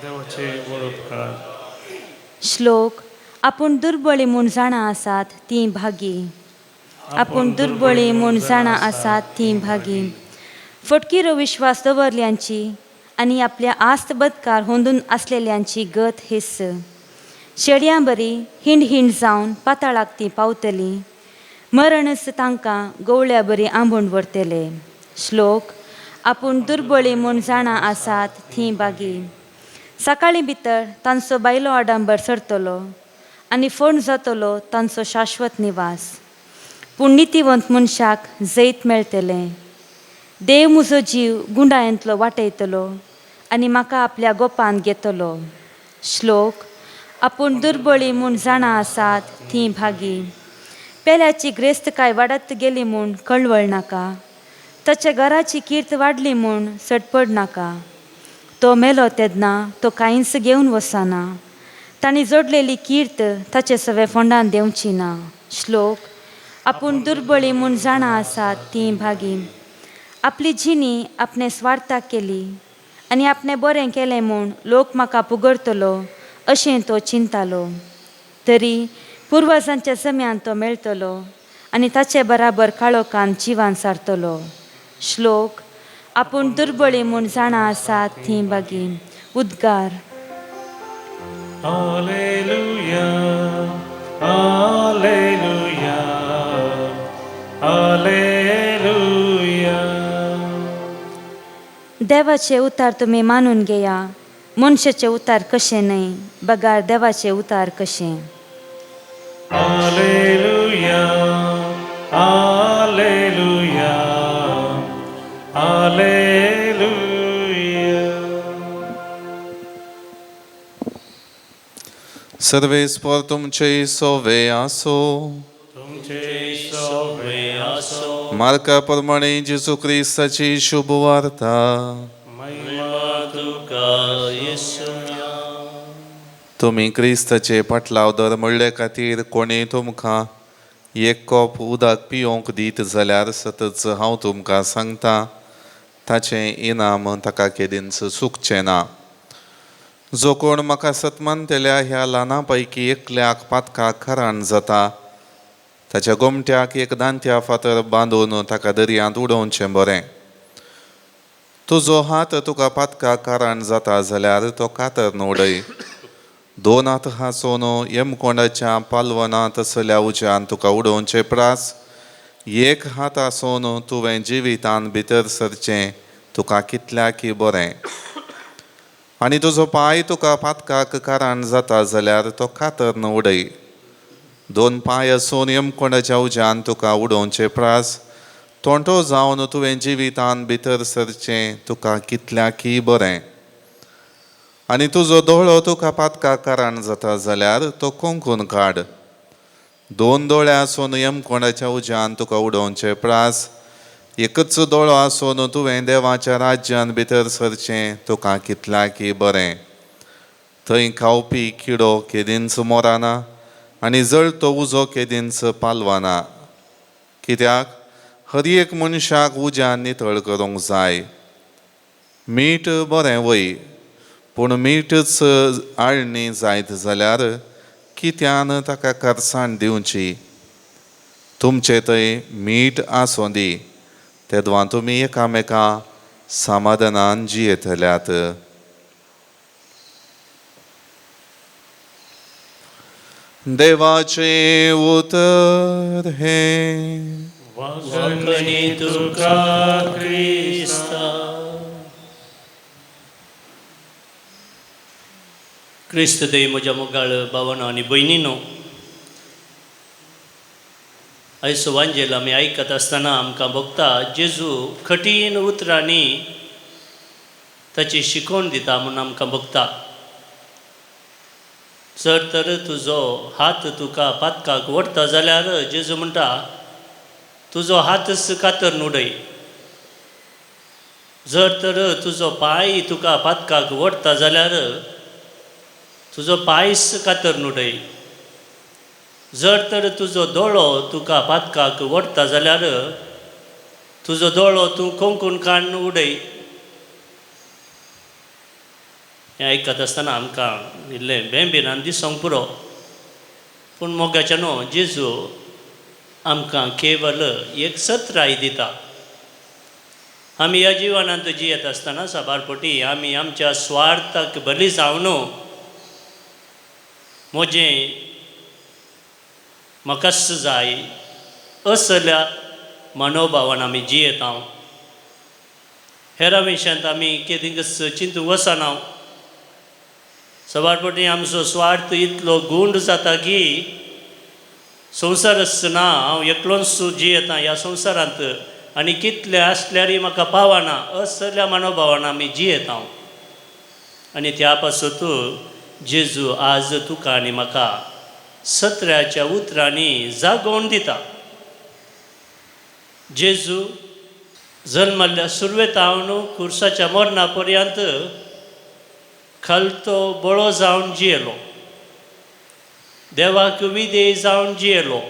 देवाचे व्हड उपकार. श्लोक. आपूण दुर्बळी म्हूण जाणा आसात तीं भागी. आपूण दुर्बळी म्हूण जाणा आसात तीं भागी. फटकिरो विश्वास दवरल्यांची आनी आपल्या आस्त बदकार होंदून आसलेल्यांची गत हिस्स. शेडयां बरी हिंड हिंड जावन पाताळाक तीं पावतलीं, मरणच तांकां गवळ्या बरी आंबून व्हरतले. श्लोक आपूण दुर्बळी म्हूण जाणा आसात थीं बागी. सकाळीं भितर तांचो बायलो आडंबर सरतलो आनी फोंड जातलो तांचो शाश्वत निवास. पूण नितीवंत मनशाक जैत मेळटलें. देव म्हजो जीव गुंडायेंतलो वाटयतलो आनी म्हाका आपल्या गोपान घेतलो. श्लोक आपूण दुर्बळी म्हूण जाणा आसात थीं भागी. पेल्याची ग्रेस्तकाय वाडत गेली म्हूण कळवळ नाका, ताच्या घराची कीर्त वाडली म्हूण सटपड नाका. तो मेलो तेन्ना तो कांयच घेवन वचना, तांणी जोडलेली कीर्त ताचे सवे फोंडान देंवची ना. श्लोक आपूण दुर्बळी म्हूण जाणा आसात तीं भागी. आपली जिणी आपणे स्वार्थाक केली आनी आपणें बरें केलें म्हूण लोक म्हाका पुगडतलो अशें तो चिंतालो. तरी पुर्वजांच्या जम्यान तो मेळटलो आनी ताचे बराबर काळोखान जिवान सारतलो. श्लोक आपूण दुर्बळी म्हूण जाणा आसात थीं बागी. उद्गार. Alleluia, Alleluia, Alleluia. देवाचे उतार तुमी मानून घेया, मनशाचे उतार कशें न्हय, बगार देवाचे उतार कशें. Alleluia, Alleluia, Alleluia. सर्वेस्पर तुमचे सोवे आसो. तुमचे सोवे आसो. मार्का प्रमाणे जेजू क्रिस्ताची शुभ वार्ता. महिमा तुका येसुया. तुमी क्रिस्ताचे पाटलाव दर म्हणले खातीर कोणी तुमकां एक कोप उदक पिवंक दीत जाल्यार सतच हांव तुमकां सांगता ताचें इनाम ताका केदींच चुकचें ना. जो कोण म्हाका सतमानतल्या ह्या ल्हाना पैकी एकल्याक पातकाक खराण जाता ताच्या गोमट्याक एक दांत्या फातर बांदून ताका दर्यांत उडोवचें बरें. तुजो हात तुका पातकाक कारण जाता जाल्यार तो कातर उडय. दोन हात हांसोन यमकोंडाच्या पालवना तसल्या उज्यान तुका उडोवचें प्रास एक हात आसून तुवें जिवितान भितर सरचें तुका कितल्याकी बरें. आनी तुजो पांय तुका पातकाक कारण जाता जाल्यार तो कातर उडय. दोन पांय आसून यमकोंडाच्या उज्यान तुका उडोवचें प्रास तोंटो जावन तुवें जिवितान भितर सरचें तुका कितल्याकी बरें. आनी तुजो दोळो तुका पातकाक कारण जाता जाल्यार तो कोंकून काड. दोन दोळे आसून यमकोंडाच्या उज्यान तुका उडोवचें प्रास एकच दोळो आसून तुवें देवाच्या राज्यान भितर सरचें तुका कितल्याकी बरें. थंय खावपी किडो केदींच मोराना आनी जळतो उजो केदींच पालवाना. कित्याक हर एक मनशाक उज्यान नितळ करूंक जाय. मीठ बरें वय पूण मीठच आळणी जायत जाल्यार कित्यान ताका करसाण दिवची. तुमचे थंय मीठ आसूं दी तेदवां तुमी एकामेका समाधानान जियेतल्यात. देवाचें उतर हें. वाखणी तुका क्रिस्ता. क्रिस्त देव म्हज्या मोगाळ भावानो आनी भयणीनो, आयचो वांजेल आमी आयकत आसतना आमकां भोगता जेजू कठीण उतरांनी ताची शिकवण दिता म्हूण आमकां भोगता. जर तर तुजो हात तुका पातकाक ओडटा जाल्यार जेजू म्हणटा तुजो हातच कातर उडय. जर तर तुजो पांय तुका पातकाक ओडटा जाल्यार तुजो पांयस कातर उडय. जर तर तुजो दोळो तुका पातकाक ओडटा जाल्यार तुजो दोळो तूं कोंकून काडून उडय. हें आयकत आसतना आमकां इल्लें बेंबिनान दिसोंक पुरो, पूण मोगाच्या न्हू जेजू आमकां केवल एक सत्राय दिता. आमी ह्या जिवनांत जियेत आसतना साबार पटी आमी आमच्या स्वार्थाक बली जावन म्हजें म्हाकाच जाय असल्या मनोभावान आमी जियेता. हेरा विशयांत आमी केदींकच चिंतूंक वचना. सबार पटी आमचो स्वार्थ इतलो गुंड जाता की संवसारच ना, हांव एकलोच जियेता ह्या संवसारांत आनी कितलें आसल्यारय म्हाका पावना असल्या मनोभावान आमी जियेता. आनी त्या पासत जेजू आज तुका आनी म्हाका सत्र्याच्या उतरांनी जागोवन दिता. जेजू जल्मल्ल्या सुरवेतावन कुर्साच्या मरणा पर्यंत खालतो बळो जावन जियेलो, देवाक विधेय जावन जियेलो.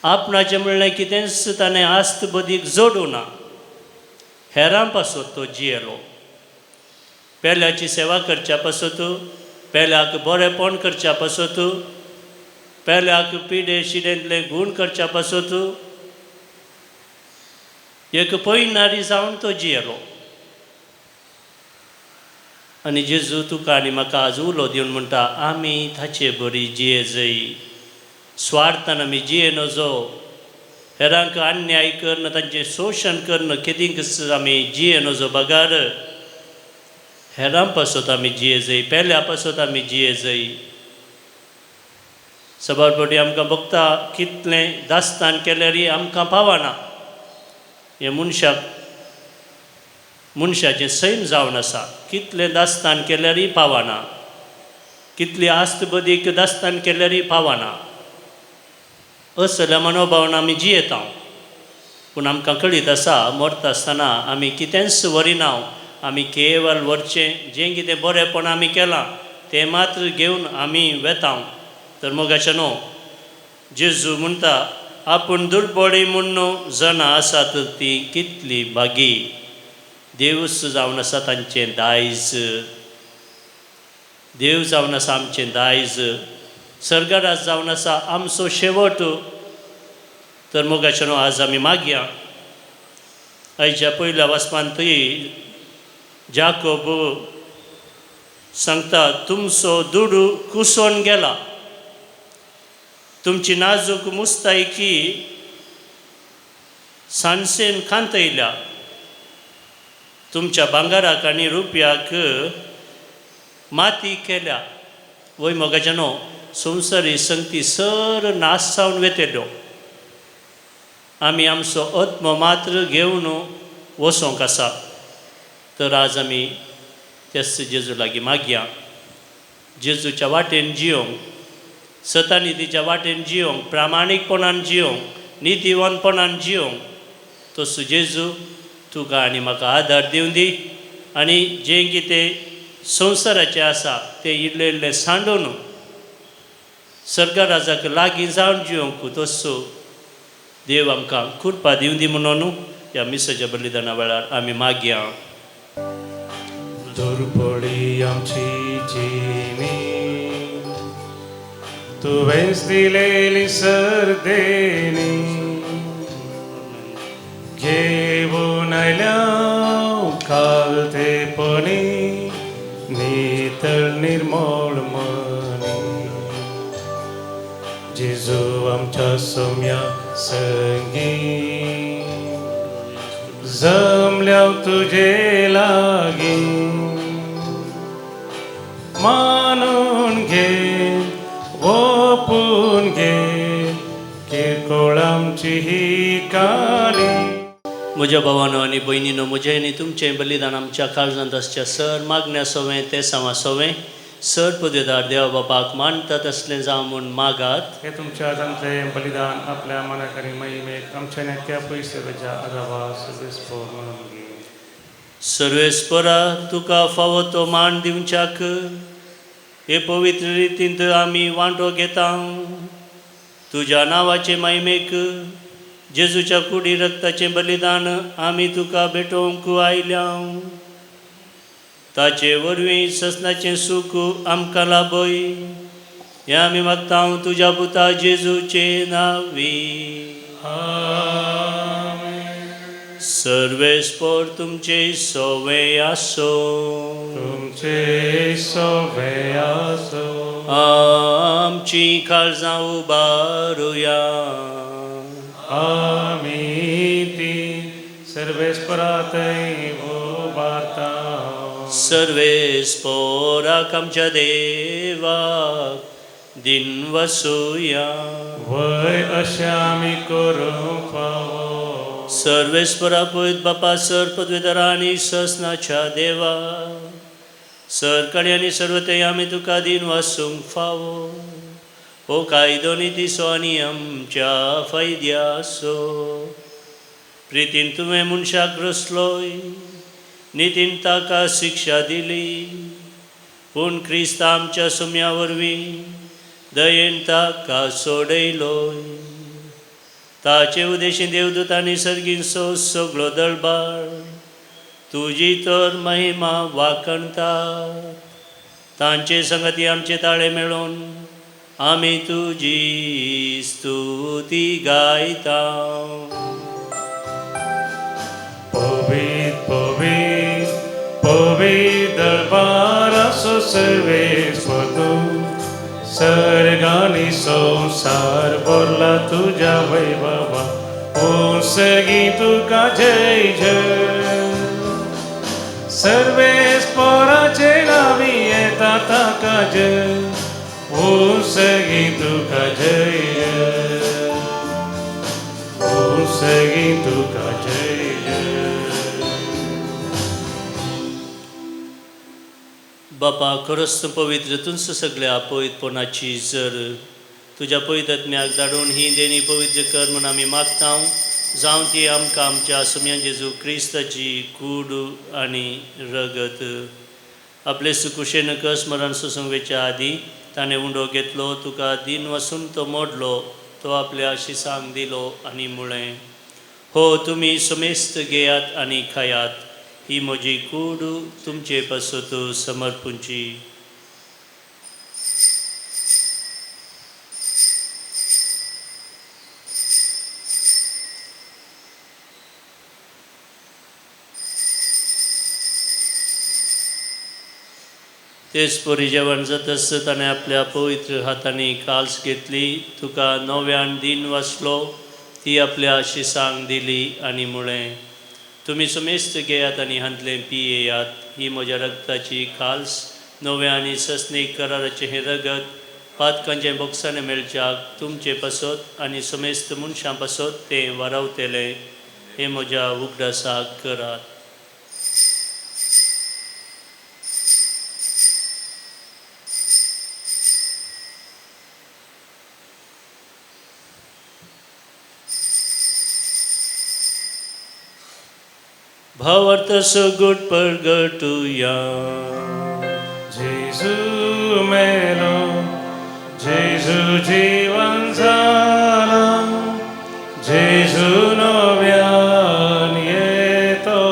आपणाचें म्हणलें कितेंच ताणें आस्त बदीक जोडूं ना, हेरां पासत तो जियेलो. पेल्याची सेवा करच्या पासत, पेल्याक बरेंपण करच्या पासत, पेल्याक पिडे शिडेंतले गूण करच्या पासत एक पयनारी जावन तो जियेलो. आनी जेजू तुका आनी म्हाका आज उलो दिवन म्हणटा, आमी ताचे बरी जिये जय, स्वार्थान आमी जिये नजो, हेरांक अन्याय करून तांचें शोशण करून केदींकच आमी जिये नजो, बगार हेरां पासत आमी जिये जय, पेल्या पासत आमी जिये जय. सबार फावटी आमकां भोगता कितलें दास्तान केल्यारय आमकां पावना. हें मनशाक मनशाचें सैम जावन आसा, कितलें दास्तान केल्यारय पावना, कितली आस्त बदीक दास्तान केल्यारय पावना. असल्या मनोभावान आमी जियेता. पूण आमकां कळीत आसा मरता आसतना आमी कितेंच व्हरिना, आमी केवल व्हरचें जें कितें बरेंपण आमी केलां तें मात्र घेवन आमी वेता. तर मोगाचें न्हू जेजू म्हणटा, आपूण दुर्बळी म्हूण जाणां आसात ती कितली भागी, देवूच जावन आसा तांचें दायज, देव जावन आसा आमचें दायज, सर्गराज जावन आसा आमचो शेवट. तर मोगाचें न्हू आज आमी मागया. आयच्या पयल्या वाचपांतूय जाकोब सांगता, तुमचो दुडू कुसोन गेला, तुमची नाजूक मुस्तायकी सांसेन खांतयल्या, तुमच्या भांगराक आनी रुपयाक माती केल्या. वय मोगाचें न्हू संवसारी संगती सर नाश जावन वेतेल्यो, आमी आमचो आत्मो मात्र घेवन वचोंक आसा. तर आज आमी त्याच जेजू लागीं मागया, जेजूच्या वाटेन जियोंक, सतानितीच्या वाटेन जियोंक, प्रामाणीकपणान जियोंक, नितीवंतपणान जियोंक. तसो जेजू तुका आनी म्हाका आदार दिवं दी आनी जें कितें संवसाराचें आसा तें इल्लें इल्लें सांडून सर्गराजाक लागीं जावन जियोंक तसो देव आमकां कृपा दिवं दी म्हणून ह्या मिसाच्या बलिदाना वेळार आमी मागया. दुर्बळी आमची जिणी तुवेंच दिलेली सर्देणी, घेवन आयल्या कालतेपणी नितळ निर्मळ मनी. जेजू आमच्या सोम्या संगी जमल्या तुजे लागीं, मानून घे ओपून घे किरकोळ आमची ही काणी. म्हज्या भावानो आनी भयणीनो, म्हजें आनी तुमचें बलिदान आमच्या काळजांत आसच्या सर मागण्या सोवें ते सावा सोवें सर पदवेदार देवा बापाक मानतात तसलें जावं म्हूण मागात. हे तुमच्या हातांतलें बलिदान आपल्या मनाक आनी महिमेक आमच्या नेत्या पयशेच्या आदावा सर्वेस्पोर म्हणून घे. सर्वेस्परा तुका फावो तो मान दिवच्याक हे पवित्र रितींत आमी वांटो घेता. तुज्या नांवाचे महिमेक जेजूच्या कुडी रक्ताचें बलिदान आमी तुका भेटोवंक आयल्या. ताचे वरवीं ससनाचें सूख आमकां लाभय, हें आमी मागता तुज्या पुता जेजूचे नांवी. आमेन. सर्वेस्पोर तुमचे सोवे आसो. तुमचे सोवे आसो. आमची काळजां उबारुया. आमी ती सर्वेस्परातय उबारता. सर्वेस्पोराक आमच्या देवाक दिन वसुया. वय अशें आमी करूंक फावो. सर्वेस्परा पयत बापा सर पदवेदारा आनी ससनाच्या देवा सरकाळी आनी सर्वते आमी तुका दिन वासूंक फावो. हो कायदो नितीचो आनी आमच्या फायद्याचो. प्रितीन तुवें मनशाक रसलोय, नितीन ताका शिक्षा दिली, पूण क्रिस्त आमच्या सुम्या वरवीं दयेन ताका सोडयलोय. ताचे उदेशी देवदूतांनी सर्गींचो सगळो दळबाळ तुजी तर महिमा वाखणतात. तांचे संगती आमचे ताळे मेळून आमी तुजी स्तुती गायता. पवित पवित पवित दरबारासो सर्वेस्पर तूं, सर्गांनी संवसार भरला तुज्या वैभवा. ओ सगीं तुका जय जय. सर्वेस्पराचे नांवी येता ताका जय. ओ सगीं तुका जय जय. ओ सगीं तुका जय जय. बापा खरोच तूं पवित्र, तूंच सगळ्या पवित्रपणाची जर तुज्या पवित्र आत्म्याक धाडून ही देणी पवित्र कर म्हूण आमी मागता. जावं ती आमकां आमच्या सुम्या जेजू क्रिस्ताची कूड आनी रगत. आपले सुकुशेन कस मरण सोसूंक वेच्या आदीं ताणें उंडो घेतलो, तुका दिन वसून तो मोडलो, तो आपल्या शिसांक दिलो आनी म्हळें, हो तुमी समेस्त घेयात आनी खायात, ही म्हजी कूड तुमचे पासत समर्पूंची. तेच परी जेवण जातासत ताणें आपल्या पवित्र हातांनी काल्स घेतली, तुका नव्यान दिन वाचलो, ती आपल्या शिसांक दिली आनी म्हळें, तुमी समेस्त घेयात आनी हांतलें पियेयात, ही म्हज्या रगताची काल्स, नव्या आनी सस्नीक कराराचें हें रगत पातकांचें बोगसाणें मेळच्याक तुमचे पासत आनी समेस्त मनशां पासत तें वारावतलें. हें म्हज्या उगडासाक करात. भावार्थ सगुट परगटुया. जेजू मेलो, जेजू जीवन जाला, जेजू नव्यान येतलो.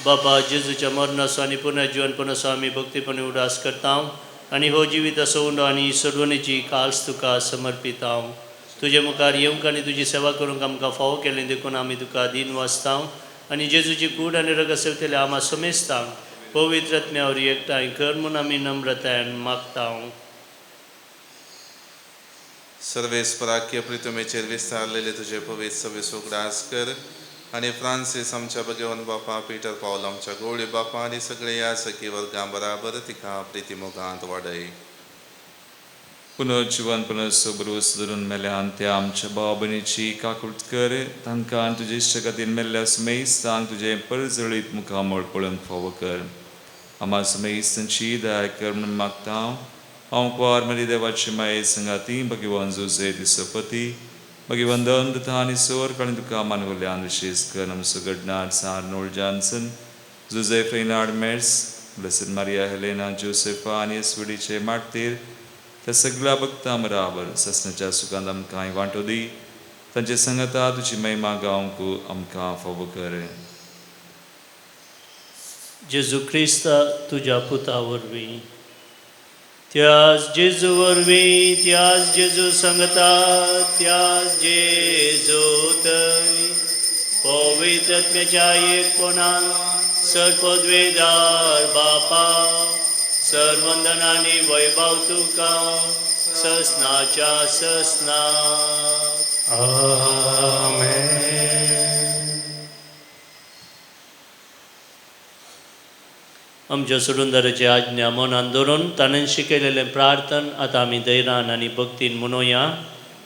बाबा जेजूच्या मरणाचो आनी पुनर्जीवनपणाचो आमी भक्तीपणे उडास करता आनी हो जिवीत असो उंडो आनी सोडवणेची काल्स तुका समर्पिता. तुजे मुखार येवंक आनी तुजी सेवा करूंक आमकां फावो केलें देखून आमी तुका दीन वाचता आनी जेजूची कूड आनी रगत सेवतले आमा समेस्तांक पवित्र आत्म्या वरवीं एकठांय कर म्हूण आमी नम्रतायेन मागता. सर्वेस्पराक्य प्रितमेचेर विस्तारलेले तुजे पवित्र सभेचो उगडास कर आनी फ्रांसीस आमच्या भगवान बापा, पीटर पावल आमच्या गोवळी बापा आनी सगळे ह्या सखी वर्गां बराबर तिका प्रितीमोगांत वाडय. पुनर्जीवन पुनर्सबरूस धरून मेल्यान त्या आमच्या भाव भयणीची काकूट कर, तांकां तुजे इश्ट खातीर मेल्ल्या सुमेस्तांक तुजें परजळीत मुखामळ पळोवंक फावो कर. आमा सुमेस्तांची दया कर म्हणून मागता. हांव कुवार मरी देवाची माये संगाती भगवान जुजे दिसपती भगवान दन तथा आनी सोर काणी तुका मानवल्यान विशेश कर आमचो घडणार San Arnold Johnson, Jose Fernand Mets, blessed Maria Helena Josefa आनी एसवडीचे मार्तीर त्या सगळ्या भक्तां बराबर ससनाच्या सुखांत आमकां वांटो दी. तांचे संगता तुजी महिमा गावंक आमकां फावो कर. जेजू क्रिस्ता तुज्या पुता वरवीं त्याच जेजू वरवीं, त्याच जेजू संगता, त्याच जेजू थंय पवित्र आत्म्याच्या एकपणान सर्पद्वेदार बापा सर्वंदन आनी वैभव तुका ससनाच्या ससना. आमेन. आमच्या सोडूनदाराची आज्ञा मनान धरून ताणें शिकयलेलें प्रार्थन आतां आमी धैर्यान आनी भक्तीन म्हणोया.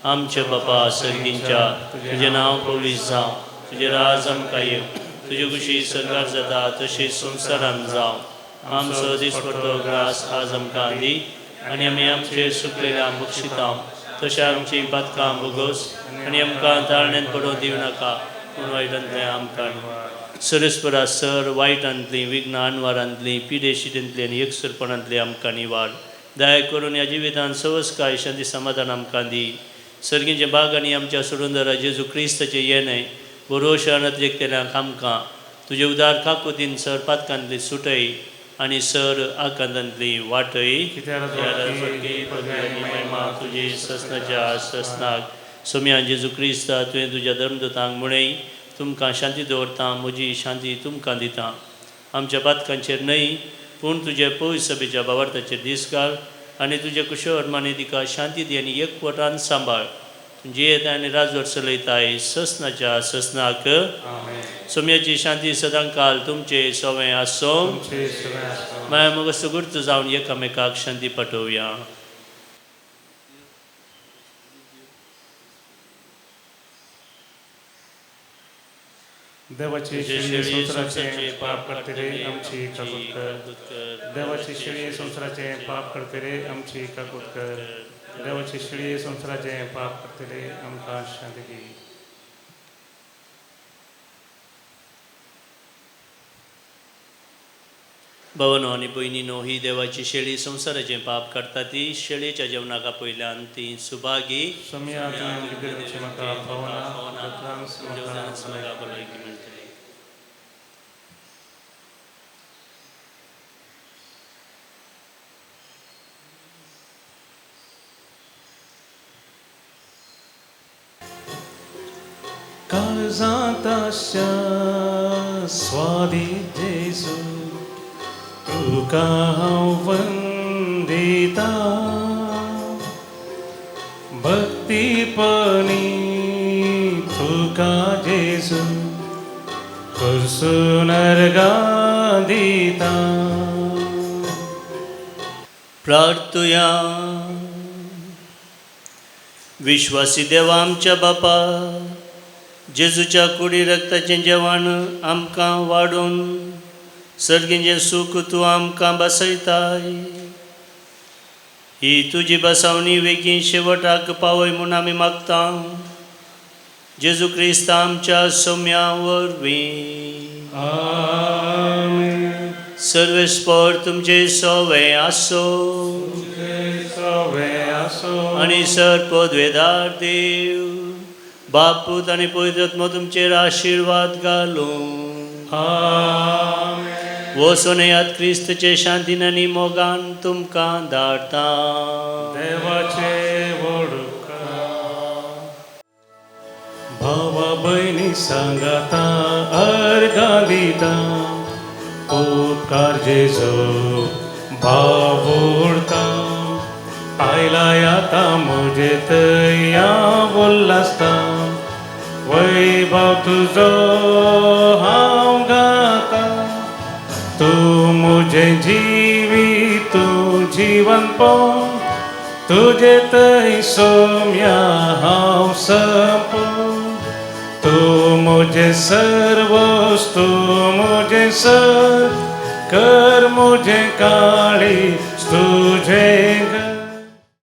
आमच्या बापा सर्गींच्या, तुजें नांव पवित्र जावं, तुजें राज आमकां येवं, तुजे खुशी सरकार जाता तशी संवसारान जावं. आमचो दिसपट्टो ग्रास आज आमकां दी आनी आमी आमचे सुकलेल्या बक्षितां तशें आमची पातकां भोगोस आनी आमकां ताळण्यांत पडोवंक दिवं नाका, पूण वायटांतलें आमकां सरस्परा सर वायटांतलीं विघ्नां अनवारांतलीं पिडेशिटेंतलीं आनी एकसुरपणांतलीं आमकां निवार. दया करून ह्या जिवितांत सवस्काय शांती समाधान आमकां दी. सर्गींचे बाग आनी आमच्या सोडूनदारा जेजू क्रिस्ताचें येणें बरोवशा नदरेकतल्यांक आमकां तुजे उदार काकुतीन सर पातकांतली सुटय आनी सर आकांतांतली वाटय. महिमा तुजी ससनाच्या ससनाक. सोम्या जेजू क्रिस्ता, तुवें तुज्या धर्मदूतांक म्हणय, तुमकां शांती दवरता, म्हजी शांती तुमकां दिता. आमच्या पातकांचेर न्हय पूण तुजे पवित्र सभेच्या भावार्थाचेर दीस घाल आनी तुजे कुशळ मानी तिका शांती दी आनी एकवटान सांबाळ. जियेता आनी राजवट चलयताय ससनाच्या ससनाक. सोम्याची शांती सदांकाल तुमचे सवें आसो. माया मग सुगूर्त जावन एकामेकाक शांती पाठोवया. देवाची शेळी संवसाराचे पाप काडटले आमची काकूत कर. देवाची शेळी संवसाराचे पाप काडटले आमची काकूत कर. देवाची शेळी संवसाराचे पाप काडटले आमकां शांती दी. भावानो आनी भयणीनो, ही देवाची शेळी संवसाराचें पाप काडटा ती शेळयेच्या जेवणाक आपयल्यान ती सुभागी. भलायकी मेळटली. काळजांत आशा स्वादी जेजू तुका हांव वंदिता, भक्तीपणी तुका जेजू करसून अर्घां दिता. प्रार्थुया. विश्वासी देवा आमच्या बापा, जेजूच्या कुडी रक्ताचें जेवण आमकां वाडून सर्गींचें सूख तूं आमकां बसयताय. ही तुजी बसावणी वेगीं शेवटाक पावय म्हूण आमी मागता. जेजू क्रिस्त आमच्या सोम्या वरवीं. आमेन. सर्वेस्पर तुमचे सवे आसो आनी सर पदवेदार देव बाप पूत आनी पवित्र आत्मो तुमचेर आशिर्वाद घालूं. आमेन. वचून येयात क्रिस्तचे शांतीन आनी मोगान तुमकां धाडटा. देवाचे वडुका भावा भयणी सांगाता अर्घां दिता, उपकार जेजू बावुडता. आयला आतां म्हजे थंय हांव उल्हासता, वैभव तुजो हांव गाता. तूं म्हजें जिवीत, तूं जिवनपण, तुजे थंय सोम्या हांव संपूर्ण. तूं म्हजें सर्वस्व, तूं म्हजें सर, कर म्हजें काळीज तुजें.